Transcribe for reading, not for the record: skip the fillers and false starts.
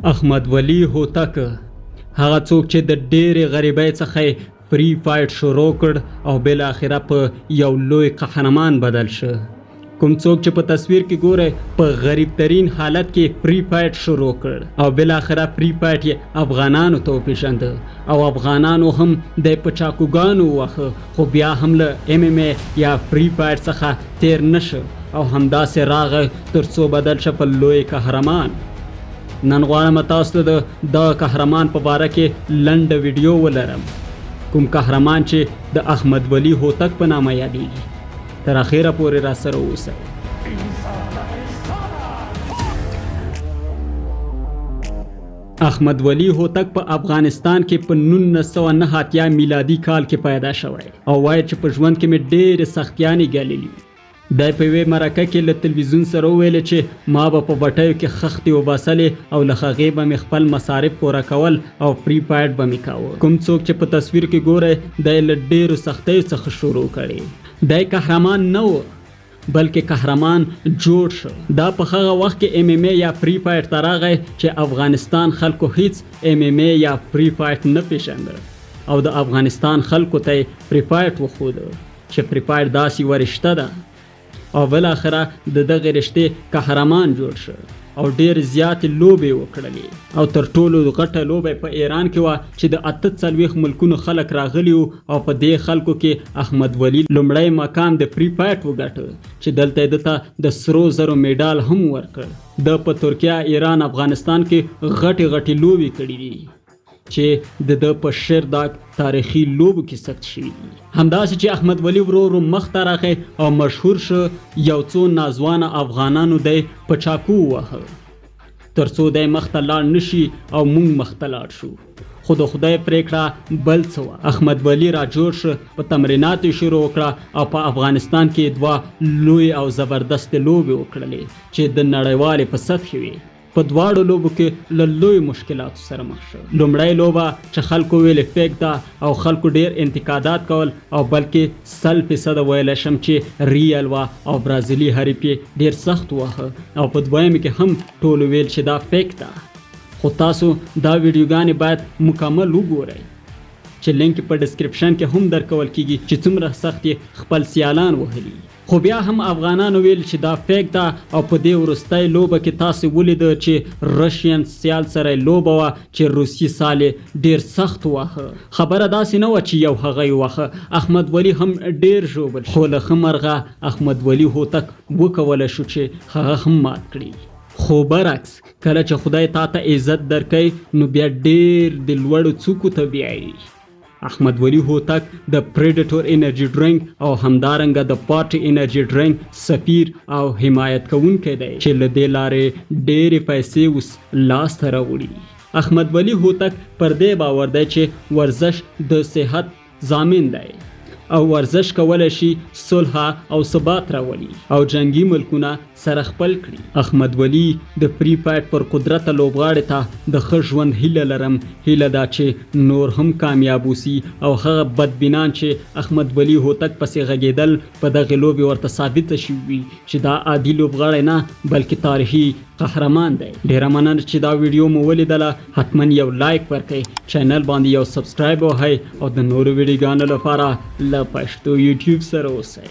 احمد ولي هوتک هغه څوک چې د ډېرې غریبۍ څخه یې فری فایټ شروع کړ او بالاخره په یو لوی قهرمان بدل شو. کوم څوک چې په تصویر کې ګورئ په غریب ترین حالت کې فری فایټ شروع کړ او بالاخره فری فایټ یې افغانانو ته وپېژنده او افغانانو هم دی په چاکوګانو وواهه، خو بیا هم له ام ام ای یا فری فایټ څخه تیر نه شو او همداسې راغی تر څو بدل شه په لوی قهرمان. نن غواړم تاسو ته د دغه قهرمان په باره کې لنډه ویډیو ولرم، کوم قهرمان چې د احمد ولي هوتک په نامه یادېږي. تر اخره پورې را سره اوسئ. احمد ولي هوتک په افغانستان کې په 1989 میلادي کال کې پیدا شوی او وایي چې په ژوند کې مې ډېرې سختیانې ګاللي. دی په یوې مرکه کې له تلویزیون سره وویل چې ما به په بټیو کې خښتې وباسلې او له هغې به مې خپل مصارف پوره کول او فری فایټ به مې کاوه. کوم څوک چې په تصویر کې ګورئ دی له ډېرو سختیو څخه شروع کړې. دی قهرمان نه و بلکې قهرمان جوړ شو. دا په هغه وخت کې ام ام ای یا فری فایټ ته راغی چې افغانستان خلکو هیڅ ام ام ای یا فری فایټ نه پېژنده او د افغانستان خلکو ته یې فری فایټ وښوده چې فری فایټ داسې یوه رشته ده او بالاخره د دغې رشتې قهرمان جوړ شو او ډېر زیاتې لوبې وکړلې. او تر ټولو غټه لوبه په ایران کې وه چې د 48 ملکونو خلک راغلي وو او په دې خلکو کې احمد ولي لومړی مقام د فری فایټ وګټه چې دلته یې ده ته د سرو زرو میډال هم ورکړ. ده په ترکیه، ایران، افغانستان کې غټې غټې لوبې کړې دي چې د ده په شیرداک تاریخي لوبو کې ثبت شوي دي. همداسې چې احمد ولي ورو ورو مخته راغی او مشهور شو، یو څو ناځوانه افغانانو دی په چاکو وواهه تر څو دی مخته لاړ نشي او موږ مخته لاړ شو. خو د خدای پرېکړه بل څه وه. احمد ولي را جوړ شو، په تمرینات یې شروع وکړه او په افغانستان کې دوه لوی او زبردستې لوبې وکړلې چې د نړیوالې په سطحې وې. په دواړو لوبو کې له لویو مشکلاتو سره مخ شو. لومړی لوبه چې خلکو ویلې فیک ده او خلکو ډېر انتقادات کول او بلکې 100% ویلی شم چې ریل وه او برازیلي حریف یې ډېر سخت وواهه او په دویمې کې هم ټولو ویل چې دا فیک ده. خو تاسو دا ویډیوګانې باید مکمل وګورئ چې لینک په ډسکرپشن کې هم درکول کیږي چې څومره سخت یې خپل سیالان وهلي. خو بیا هم افغانانو ویل چې دا فیک ده او په دې وروستۍ لوبه کې تاسو ولیده چې رشین سیال سره لوبه وه چې روسي سال یې ډېر سخت واهه. خبره داسې نه وه چې یو هغه یې واهه، احمد ولي هم ډېر ژوبل شو، خو له ښه مرغه احمد ولي هوتک وکولی شو چې هغه هم مات کړي. خو برعکس کله چې خدای تا ته عزت درکوي نو بیا ډېر د لوړو څوکو ته بیایي. احمد ولي هوتک د پریډیټور انرژي ډرینک او همدارنګه د پارټي انرژي ډرینک سفیر او حمایت کوونکی دی چې له دې لارې ډېرې پیسې اوس لاسته راوړي. احمد ولي هوتک پر دې باور دی چې ورزش د صحت ضامن دی او ورزش کولی شي صلح او ثبات راولي او جنګي ملکونه سره خپل کړي. احمد ولي د فری فایټ پر قدرته لوبغاړي ته د ښه ژوند هیله لرم، هیله ده چې نور هم کامیاب اوسي او هغه بدبینان چې احمد ولي هوتک پسې غږېدل په دغې لوبې ورته ثابته شوي وي چې دا عادي لوبغاړی نه بلکې تاریخي قهرمان دی. ډېره مننه چې دا ویډیو مو ولیدله. حتما یو لایک ورکړئ، چینل باندې یو سبسکرایب وهئ او د نورو ویډیوګانو لپاره له پښتو یوټیوب سره اوسئ.